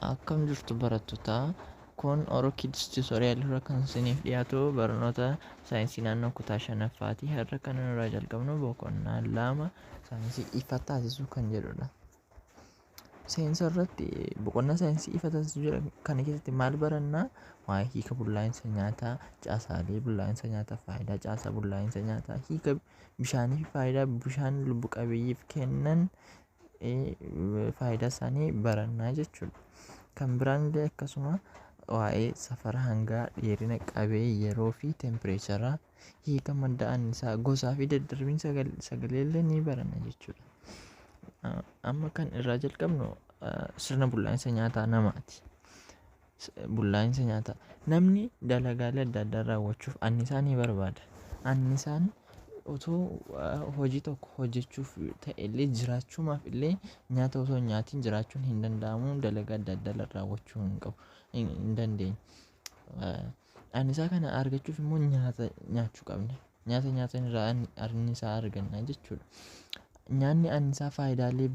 Akkam jirtu barattoota? Kun Oro Kids Tutorial irra kan isiniif dhiyaatu barnoota saayinsii naannoo kutaa shanaffaati. Har'a kan irraa jalqabnu boqonnaa 2 saayinsii ifa taasisuu kan jedhudha. Seensa irratti boqonnaa saayinsii ifa taasisuu jedhu kana keessatti maal barannaa? Waa'ee hiika bullaa'insa nyaataa, caasaalee bullaa'insa nyaataa, faayidaa caasaa bullaa'insa nyaataa, hiika bishaanii fi faayidaa bishaan lubbu qabeeyyiif kennan faayidaa isaanii barannaa jechuudha. Kan biraan illee akkasuma waa'ee safara hangaa, dheerina qabee, yeroo fi teempireecharaa, hiika madda annisaa, gosaa fi daddarbiin sagalee illee ni baranna jechuudha. Amma kan irraa jalqabnu sirna bullaa'insa nyaataa namaati. Bullaa'insa nyaataa. Namni dalagaalee adda addaa raawwachuuf annisaa ni barbaada. Annisaan otoo hojii tokko hojjechuuf ta'e illee, jiraachuumaaf illee, nyaata osoo hin nyaatiin jiraachuun hin danda'amu, dalagaa adda addaa raawwachuu hin qabu, hin dandeenyu. Annisaa kana argachuuf immoo nyaata nyaachuu qabna. Nyaata nyaatan irraa annisaa arganna jechuudha. Nyaanni annisaa faayidaalee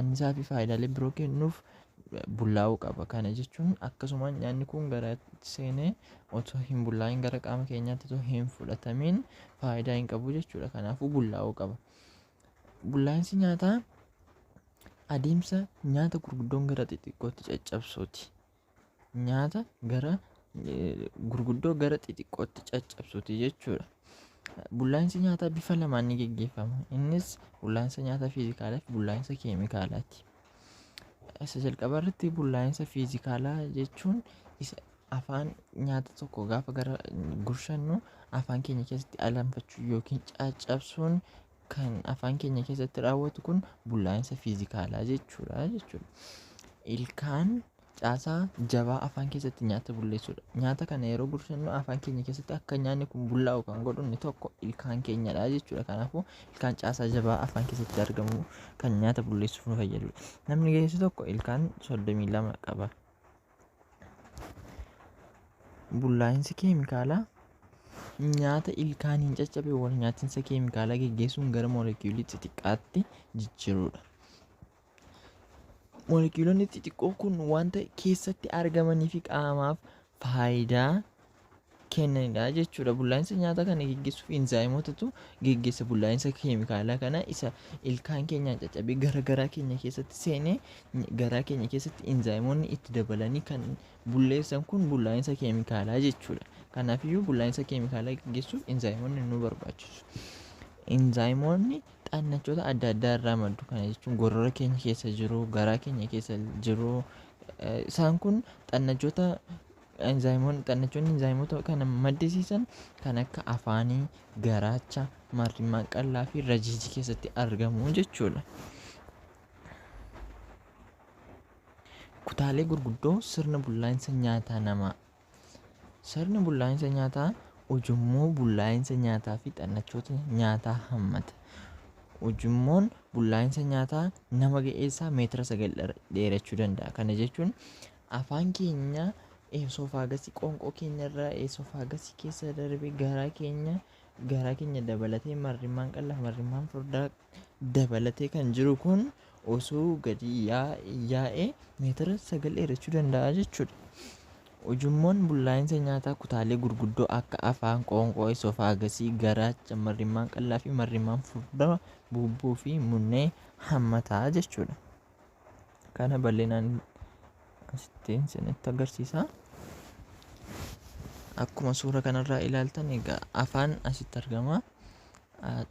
annisaa fi faayidaalee biroo kennuuf bullaa'uu qaba. Kana jechuun akkasuma nyaanni kun gara seenee otoo hin bullaa'in gara qaama keenyaatti otoo hin fudhatamiin faayidaa hin qabu jechuudha. Kanaafuu bullaa'uu qaba. Bullaa'insi nyaataa adeemsa nyaata gurguddoon gara xixiqqootti caccabsuuti. Nyaata gara gurguddoo gara xixiqqootti caccabsuuti jechuudha. Bullaa'insi nyaataa bifa lamaan ni geggeeffama. Innis bullaa'insa nyaataa fiizikaalaa fi bullaa'insa keemikaalaati. Isa jalqabaa irratti bullaa'insa fiizikaalaa jechuun isa afaan nyaata tokko gaafa gara gurshannu afaan keenya keessatti alanfachuu yookiin caccabsuun kan afaan keenya keessatti raawwatu kun bullaa'insa fiizikaalaa jechuudha jechuudha. Ilkaan caasaa jabaa afaan keessatti nyaata bulleessudha. Nyaata kana yeroo gurshannu afaan keenya keessatti akka nyaanni kun bullaa'u kan godhu inni tokko ilkaan keenyadha jechuudha. Kanaafuu ilkaan caasaa jabaa afaan keessatti argamu kan nyaata bulleessuuf nu fayyadudha. Namni ga'eessi tokko ilkaan 32 qaba. Bullaa'insi keemikaalaa nyaata ilkaaniin caccabe wal nyaatinsa keemikaalaa geggeessuun gara moolekiyuulii xixiqqaatti jijjiirudha. Moolekiyuulonni xixiqqoo kun wanta keessatti argamanii fi qaamaaf faayidaa kennanidha jechuudha. Bullaa'insa nyaataa kana geggeessuuf inzaayimootatu geggeessa. Bullaa'insa keemikaalaa kana isa ilkaan keenyaan caccabee gara garaa keenya keessatti seenee, garaa keenya keessatti inzaayimoonni itti dabalanii kan bulleessan kun bullaa'insa keemikaalaa jechuudha. Kanaafiyyuu bullaa'insa keemikaalaa geggeessuuf inzaayimoonni nu barbaachisu. Inzaayimoonni xannachoota adda addaa irraa maddu. Kana jechuun gorora keenya keessa jiru, garaa keenya keessa jiru. Isaan kun xannachoota inzaayimoonni, xannachoonni inzaayimoota kana maddisiisan kan akka afaanii, garaacha, marrimmaan qal'aa fi rajiijii keessatti argamu jechuudha. Kutaalee gurguddoo sirna bullaa'insa nyaataa namaa. Sirni bullaa'insa nyaataa ujummoo bullaa'insa nyaataa fi xannachoota nyaataa hammata. Ujummoon bullaa'insa nyaataa nama ga'eessaa meetira 9 dheerachuu danda'a. Kana jechuun afaan keenya eesofaagasii qoonqoo keenya irraa eesofaagasii keessa darbee garaa keenya dabalatee, marrimmaan qal'aa, marrimmaan furdaa dabalatee kan jiru kun osoo gadi yaa'ee meetira 9 dheerachuu danda'a jechuudha. Ujummoon bullaa'insa nyaataa kutaalee gurguddoo akka afaan, qoonqoo, esofaagasii, garaacha, marrimmaan qal'aa fi marrimmaan furdaa, bubbuu fi munnee hammataa jechuudha. Kana bal'inaan asitti isinitti agarsiisa. Akkuma suura kanarraa ilaaltan egaa afaan asitti argama.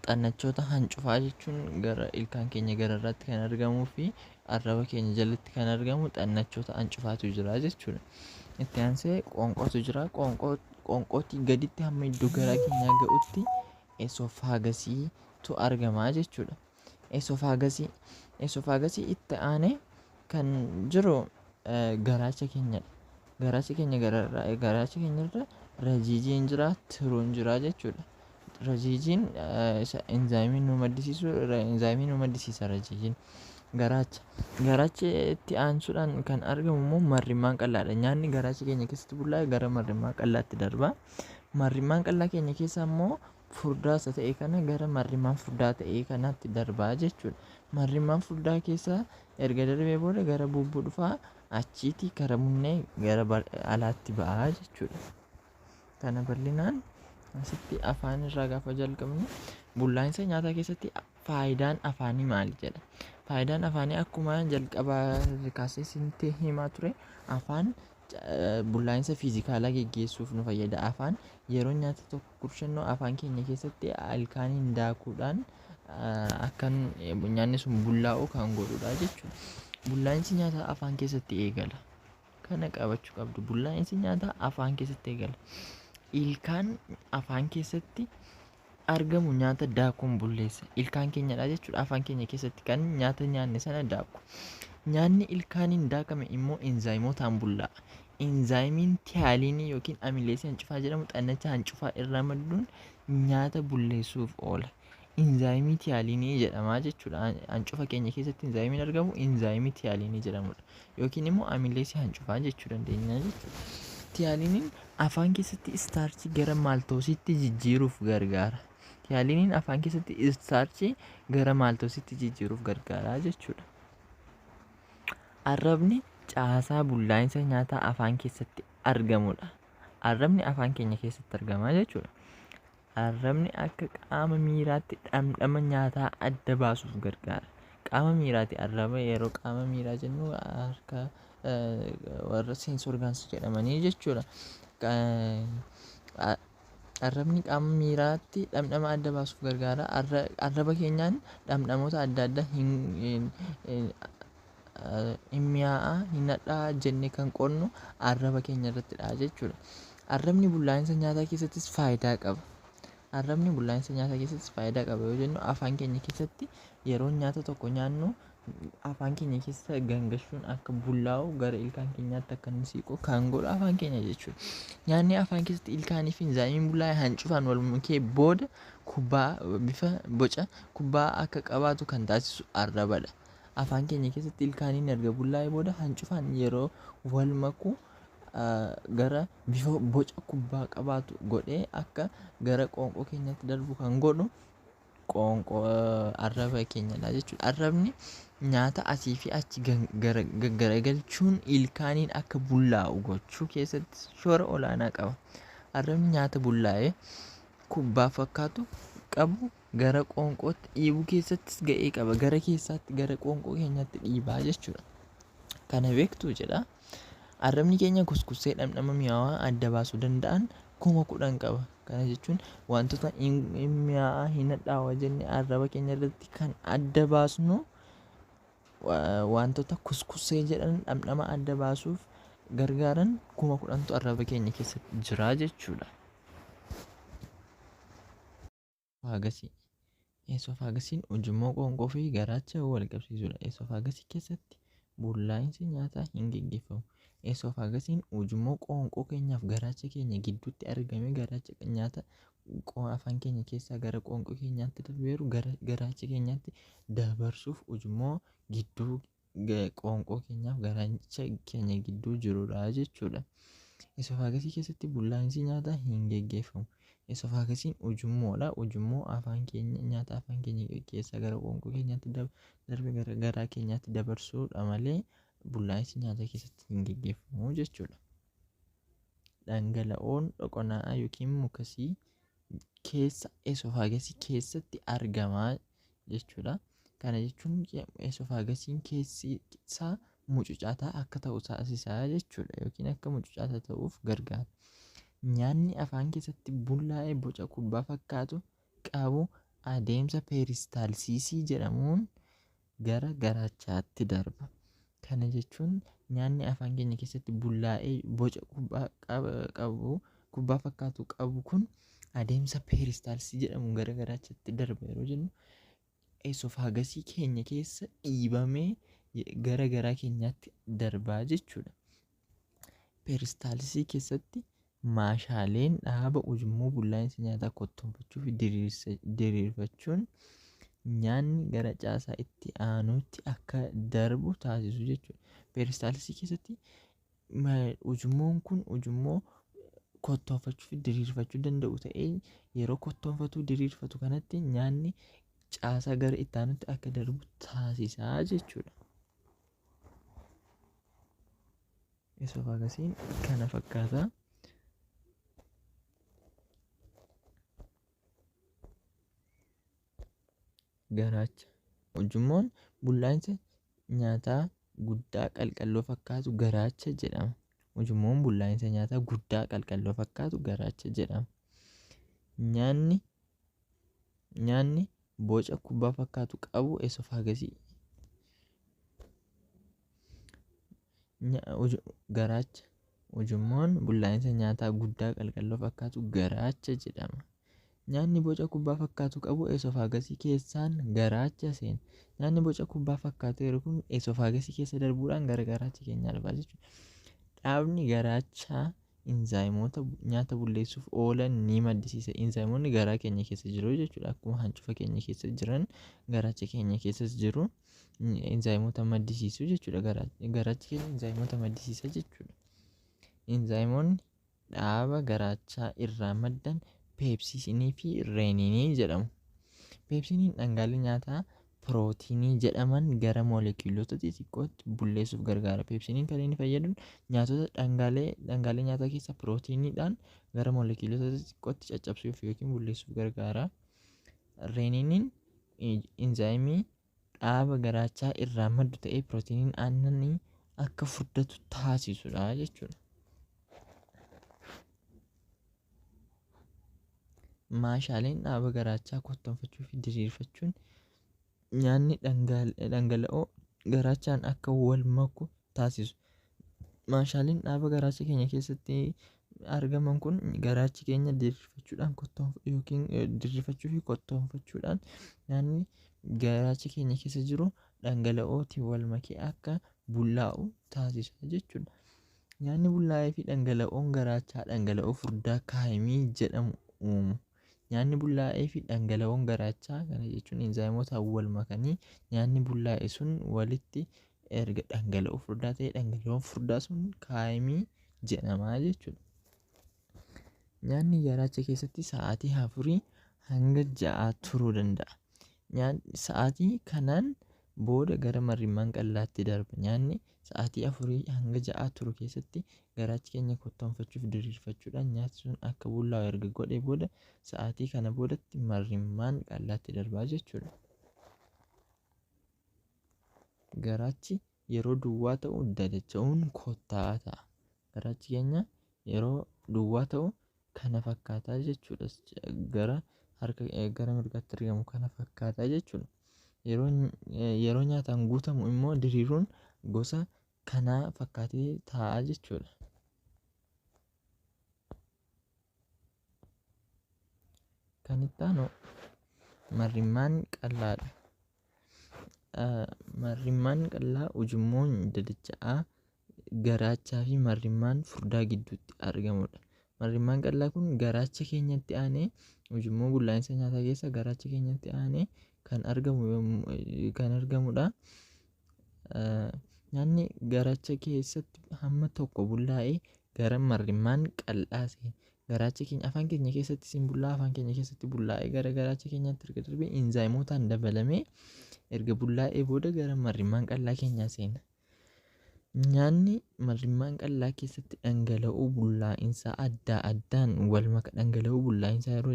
Xannachoota hancufaa jechuun gara ilkaan keenya gararraatti kan argamuu fi arraba keenya jalatti kan argamu xannachoota hancufaatu jira jechuudha. Itti aansee qoonqootu jira. Qoonqootii gaditti hamma iddoo garaa keenyaa ga'utti esofaagasiitu argama jechuudha. Esofaagasii itti aanee kan jiru garaacha keenyadha. Garaacha keenya gararraa, garaacha keenyarra rajiijiin jira, tiruun jira jechuudha. Rajiijiin isa enzaayimii nu maddisiisu, enzaayimii nu maddisiisa rajiijiin. Garaacha. Garaacha itti aansuudhaan kan argamu immoo marrimmaan qal'aadha. Nyaanni garaacha keenya keessatti bullaa'e gara marrimmaan qal'aatti darba. Marrimmaan qal'aa keenya keessa immoo furdaa isa ta'e kana gara marrimaan furdaa ta'e kanaatti darbaa jechuudha. Marrimaan furdaa keessa erga darbee booda gara bubbuu dhufaa, achiitii kara munnee gara alaatti ba'aa jechuudha. Kana bal'inaan asitti afaan irraa gaafa jalqabnu, bullaa'insa nyaataa keessatti faayidaan afaanii maali jedha. Faayidaan afaanii akkuma jalqabaa kaasee isinitti himaa ture, afaan bullaa'insa fiizikaalaa geggeessuuf nu fayyada. Afaan yeroo nyaata tokko gurshannu afaan keenya keessatti ilkaaniin daakuudhaan akka nyaanni sun bullaa'u kan godhudha jechuudha. Bullaa'insi nyaataa afaan keessatti eegala. Kana qabachuu qabdu. Bullaa'insi nyaataa afaan keessatti eegala. Ilkaan afaan keessatti argamu nyaata daakuun bulleessa. Ilkaan keenyadha jechuudha afaan keenya keessatti kan nyaata nyaanne sana daaku. Nyaanni ilkaaniin daakame immoo enzaayimootaan bullaa'a. Enzaayimiin tiyaaliinii yookiin amileesii hancufaa jedhamu xannacha hancufaa irraa madduun nyaata bulleessuuf oola. Enzaayimii tiyaaliinii jedhama jechuudha. Hancufa keenya keessatti enzaayimiin argamu enzaayimii tiyaaliinii jedhamudha. Yookiin immoo amileesii hancufaa jechuu dandeenya jechuudha. Tiyaaliiniin afaan keessatti istaarchii gara maaltoositti jijjiiruuf gargaara. Tiyaaliiniin afaan keessatti istaarchii gara maaltoositti jijjiiruuf gargaara jechuudha. Arrabni caasaa bullaa'insa nyaataa afaan keessatti argamudha. Arrabni afaan keenya keessatti argama jechuudha. Arrabni akka qaama miiraatti dhamdhama nyaataa adda baasuuf gargaara. Qaama miiraati arraba. Yeroo qaama miiraa jennu harka warra sense organs jedhamanii jechuudha. Arrabni qaama miiraatti dhamdhama adda baasuuf gargaara. Arraba keenyaan dhamdhamoota adda addaa hin mi'aa'a, hin hadhaa'a jennee kan qoodnu arraba keenya irrattidha jechuudha. Arrabni bullaa'insa nyaataa keessattis faayidaa qaba. Arrabni bullaa'insa nyaataa keessattis faayidaa qaba yoo jennu, afaan keenya keessatti yeroo nyaata tokko nyaannu afaan keenya keessa gangashuun akka bullaa'u, gara ilkaan keenyaatti akka inni siqu kan godhu afaan keenya jechuudha. Nyaanni afaan keessatti ilkaanii fi enzaayimiin bullaa'e hancufaan wal makee booda kubbaa bifa boca kubbaa akka qabaatu kan taasisu arrabadha. Afaan keenya keessatti ilkaaniin erga bullaa'e booda hancufaan yeroo wal maku gara bifa boca kubbaa qabaatu godhee akka gara qoonqoo keenyaatti darbu kan godhu qoonqoo arraba keenyadha jechuudha. Arrabni nyaata asii fi achi gaggaragalchuun ilkaaniin akka bullaa'u gochuu keessatti shoora olaanaa qaba. Arrabni nyaata bullaa'ee kubbaa fakkaatu qabu gara qoonqootti dhiibuu keessattis ga'ee qaba. Gara keessaatti gara qoonqoo keenyaatti dhiibaa jechuudha. Kana beektuu jedha. Arrabni keenya kuskussee dhamdhama mi'aawaa adda baasuu danda'an 10,000 qaba. Kana jechuun wantoota hin mi'aawaa, hin hadhaawaa jennee arraba keenya irratti kan adda baasnu, wantoota kuskussee jedhan dhamdhama adda baasuuf gargaaran 10,000tu arraba keenya keessa jira jechuudha. Esoofaagasii. Esoofaagasiin ujummoo qoonqoo fi garaacha wal qabsiisudha. Esoofaagasii keessatti bullaa'insi nyaataa hin geggeeffamu. Esoofaagasiin ujummoo qoonqoo keenyaaf garaacha keenya gidduutti argamee garaacha nyaata afaan keenya keessaa gara qoonqoo keenyaatti darbeeru gara garaacha keenyaatti dabarsuuf ujummoo gidduu qoonqoo keenyaaf garaacha keenya gidduu jirudha jechuudha. Esoofaagasii keessatti bullaa'insi nyaataa hin geggeeffamu. Esofaagasiin ujummoodha. Ujummoo afaan keenya nyaata afaan keenya keessaa gara qoonqoo keenyaatti darbe gara garaa keenyaatti dabarsuudha malee bullaa'insi nyaataa keessatti hin geggeeffamu jechuudha. Dhangala'oon dhoqonaa'aa yookiin mukasii keessa esofaagasii keessatti argamaa jechuudha. Kana jechuun esofaagasiin keessi isaa mucucaataa akka ta'u taasisaa jechuudha, yookiin akka mucucaataa ta'uuf gargaara. Nyaanni afaan keessatti bullaa'ee boca kubbaa fakkaatu qabu adeemsa peeristaalsiisii jedhamuun gara garaachaatti darba. Kana jechuun nyaanni afaan keenya keessatti bullaa'ee boca kubbaa qabu, kubbaa fakkaatu qabu kun adeemsa peeristaalsii jedhamuun gara garaachaatti darba yeroo jennu, esofaagasii keenya keessa dhiibamee gara garaa keenyaatti darbaa jechuudha. Peeristaalsii keessatti maashaaleen dhaaba ujummoo bullaa'insa nyaataa kottoonfachuu fi diriirfachuun nyaanni gara caasaa itti aanutti akka darbu taasisu jechuudha. Peeristaalsii keessatti ujummoon kun ujummoo kottoonfachuu fi diriirfachuu danda'u ta'ee yeroo kottoonfatu diriirfatu kanatti nyaanni caasaa gara itti aanutti akka darbu taasisaa jechuudha. Esofaagasiin kana fakkaata. Garaacha. Ujummoon bullaa'insa nyaataa guddaa qalqalloo fakkaatu garaacha jedhama. Ujummoon bullaa'insa nyaataa guddaa qalqalloo fakkaatu garaacha jedhama. Nyaanni nyaanni boca kubbaa fakkaatu qabu esofaagasii. Garaacha. Ujummoon bullaa'insa nyaataa guddaa qalqalloo fakkaatu garaacha jedhama. Nyaanni boca kubbaa fakkaatu qabu esofaagasii keessaan garaacha seena. Nyaanni boca kubbaa fakkaatu yeroo kun esofaagasii keessa darbuudhaan gara garaacha keenyaa dhufa jechuudha. Dhaabni garaachaa inzaayimoota nyaata bulleessuuf oolan ni maddisiisa. Inzaayimoonni garaa keenya keessa jiru jechuudha. Akkuma hancufa keenya keessa jiran garaacha keenya keessas jiru. Inzaayimoota maddisiisu jechuudha. Garaachi keenya inzaayimoota maddisiisa jechuudha. Inzaayimoonni dhaaba garaachaa irraa maddan peepsiinii fi reeninii jedhamu. Peepsiiniin dhangaalee nyaataa pirootiinii jedhaman gara moolekiyuulota xixiqqootti bulleessuuf gargaara. Peepsiiniin kan inni fayyadu nyaatota dhangaalee nyaataa keessa pirootiiniidhaan gara moolekiyuulota xixiqqootti caccabsuuf yookiin bulleessuuf gargaara. Reeniniin inzaayimii dhaaba garaachaa irraa maddu ta'ee pirootiiniin aannanii akka furdatu taasisudha jechuudha. Maashaaleen dhaaba garaachaa kottoonfachuu fi diriirfachuun nyaanni dhangala'oo garaachaan akka wal maku taasisu. Maashaaleen dhaaba garaacha keenya keessatti argaman kun garaachi keenya diriirfachuudhaan yookiin diriirfachuu fi kottoonfachuudhaan nyaanni garaacha keenya keessa jiru dhangala'ootiin wal makee akka bullaa'u taasisa jechuudha. Nyaanni bullaa'ee fi dhangala'oon garaachaa dhangala'oo furdaa kaayimii jedhamu uumu. Nyaanni bullaa'ee fi dhangala'oon garaachaa kana jechuun inzaayimootaan wal makanii nyaanni bullaa'e sun walitti erga dhangala'oo furdaa ta'e dhangala'oon furdaa sun kaayimii jedhama jechuudha. Nyaanni garaacha keessatti sa'aatii 4 hanga 6 turuu danda'a. Sa'aatii kanaan booda gara marrimmaan qal'aatti darba. Nyaanni sa'aatii 4 hanga 6 turu keessatti garaachi keenya kottoonfachuuf diriirfachuudhaan nyaati sun akka bullaa'u erga godhee booda sa'aatii kana boodatti marrimmaan qal'aatti darbaa jechuudha. Garaachi yeroo duwwaa ta'u dadacha'uun kottaa'aa ta'a. Garaachi keenya yeroo duwwaa ta'u kana fakkaataa jechuudha. Gara harka gara mirgaatti argamu kana fakkaataa jechuudha. Yeroo nyaataan guutamu immoo diriiruun gosa kanaa fakkaatee taa'a jechuudha. Kan itti aanu marrimmaan qal'aadha. Marrimmaan qal'aa ujummoon dadacha'aa garaachaa fi marrimmaan furdaa gidduutti argamudha. Marrimmaan qal'aa kun garaacha keenyatti aanee ujummoo bullaa'insa nyaataa keessa garaacha keenyatti aanee kan argamudha. Nyaanni garaacha keessatti hamma tokko bullaa'ee gara marrimmaan qal'aa seena. Garaacha keenya afaan keenya keessatti siin bullaa'a afaan keenya keessatti bullaa'ee gara garaacha keenyaatti erga darbee inzaayimootaan dabalamee erga bullaa'ee booda gara marrimmaan qal'aa keenyaa seena. Nyaanni marrimmaan qal'aa keessatti dhangala'oo bullaa'insaa adda addaan wal maka. Dhangala'oo bullaa'insaa yeroo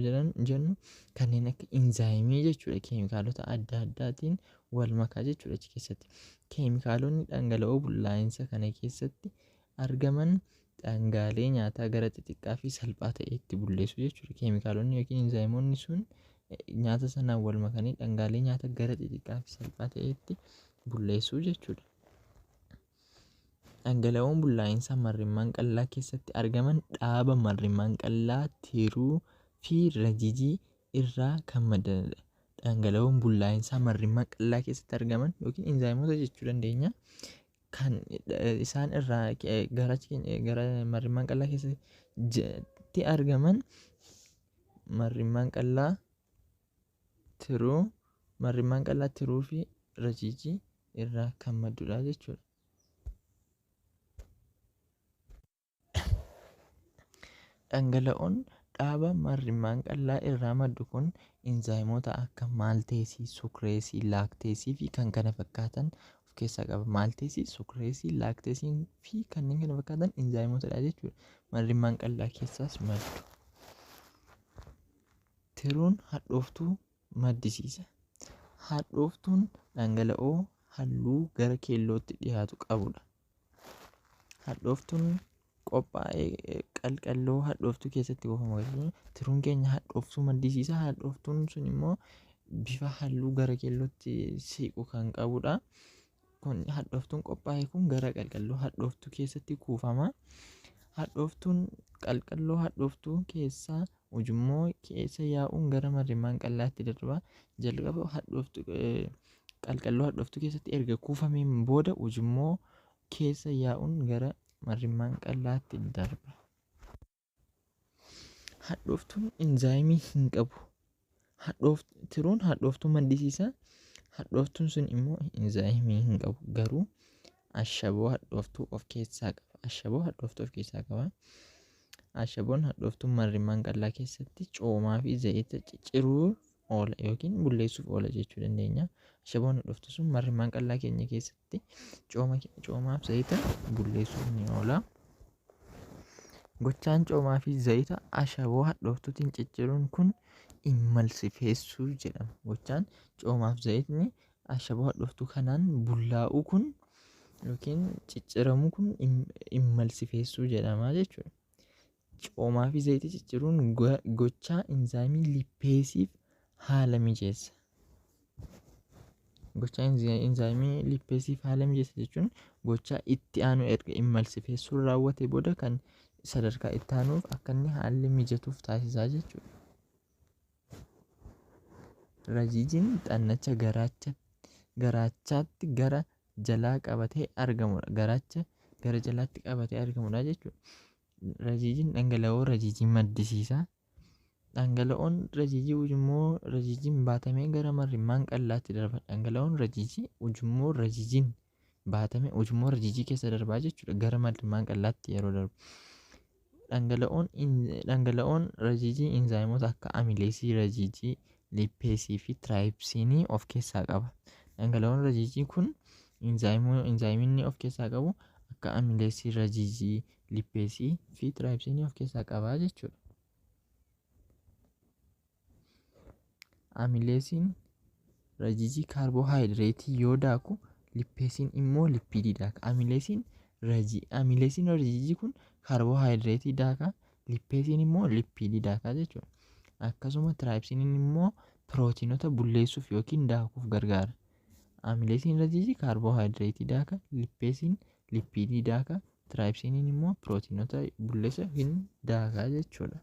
jennu kanneen akka inzaayimii jechuudha. Keemikaalota adda addaatiin wal makaa jechuudha achi keessatti. Keemikaalonni dhangala'oo bullaa'insa kana keessatti argaman dhangaalee nyaataa gara xixiqqaa fi salphaa ta'etti bulleessu jechuudha. Keemikaalonni yookiin inzaayimoonni sun nyaata sanaan wal makanii dhangaalee nyaataa gara xixiqqaa fi salphaa ta'etti bulleessu jechuudha. Dhangala'oon bullaa'insa marrimmaan qal'aa keessatti argaman dhaaba marrimmaan qal'aa tiruu fi rajijii irraa kan maddanidha. Dhangala'oon bullaa'insa marrimmaan qal'aa keessatti argaman yookiin inzaayimoota jechuu dandeenya. Kan isaan irraa gara marrimmaan qal'aa keessatti argaman marrimmaan qal'aa tiruu fi rajijii irraa kan maddudha jechuudha. Dhangala'oon dhaaba mar'immaan qal'aa irraa maddu kun inzaayimoota akka maalteesii, sukreesii, laakteesii fi kan kana fakkaatan of keessaa qaba. Maalteesii, sukreesii, laakteesii fi kanneen kana fakkaatan inzaayimootadha jechuudha. Mar'immaan qal'aa keessaas maddu. Tiruun hadhooftuu maddisiisa. Hadhooftuun dhangala'oo halluu gara keellootti dhiyaatu qabudha. Hadhooftuun qophaa'ee qalqalloo hadhooftuu keessatti kuufama. Tiruun keenya hadhooftuu maddisiisa. Hadhooftuun sun immoo bifa halluu gara keellootti siqu kan qabudha. Kun hadhooftuun qophaa'e kun gara qalqalloo hadhooftuu keessatti kuufama. Hadhooftuun qalqalloo hadhooftuu keessaa ujummoo keessa yaa'uun gara mar'immaan qal'aatti darba. Jalqaba hadhooftuu qalqalloo hadhooftuu keessatti erga kuufameen booda ujummoo keessa yaa'uun gara mar'immaan qal'aatti darba. Hadhooftuun inzaayimii hin qabu. Tiruun hadhooftuu maddisiisa. Hadhooftuun sun immoo inzaayimii hin qabu. Garuu ashaboo hadhooftuu of keessaa qaba. Ashaboo hadhooftuu of keessaa qaba. Ashaboon hadhooftuun mar'immaan qal'aa keessatti coomaa fi zayita cicciruuf oola yookiin bulleessuuf oola jechuu dandeenya. Ashaboon hadhooftuu sun mar'immaan qal'aa keenya keessatti coomaa fi zayita bulleessuuf ni oola. Gochaan coomaa fi zayita ashaboo hadhooftuutiin cicciruun kun immalsifeessuu jedhama. Gochaan coomaa fi zayitni ashaboo hadhooftuu kanaan bullaa'uu kun yookiin cicciramuu kun immalsifeessuu jedhama jechuudha. Coomaa fi zayita cicciruun gochaa inzaayimii lipeesiif haala mijeessa. Gochaa inzaayimii lipeesiif haala mijeessa jechuun gochaa itti aanu erga immalsifeessuun raawwate booda kan sadarkaa itti aanuuf akka inni haalli mijatuuf taasisaa jechuudha. Rajiijiin xannacha garaachaatti gara jalaa qabatee argamudha. Garaacha gara jalaatti qabatee argamudha jechuudha. Rajiijiin dhangala'oo rajiijii maddisiisa. Dhangala'oon rajiijii ujummoo rajiijiin baatamee gara mar'immaan qal'aatti darba. Dhangala'oon rajiijii ujummoo rajiijiin baatamee ujummoo rajiijii keessa darbaa jechuudha. Gara mar'immaan qal'aatti yeroo darbu. Dhangala'oon rajiijii inzaayimoota akka amileesii rajiijii, lipeesii fi tiraayipsiinii of keessaa qaba. Dhangala'oon rajiijii kun inzaayimiin of keessaa qabu akka amileesii rajiijii, lipeesii fi tiraayipsiinii of keessaa qaba jechuudha. Amileesiin rajiijii kaarboohaayidireetii yoo daaku, lipeesiin immoo lipiidii daaka. Amileesiin rajiijii kun kaarboohaayidireetii daaka, lipeesiin immoo lipiidii daaka jechuudha. Akkasuma tiraayipsiiniin immoo pirootiinota bulleessuuf yookiin daakuuf gargaara. Amileesiin rajiijii kaarboohaayidireetii daaka, lipeesiin lipiidii daaka, tiraayipsiiniin immoo pirootiinota bulleessa yookiin daaka jechuudha.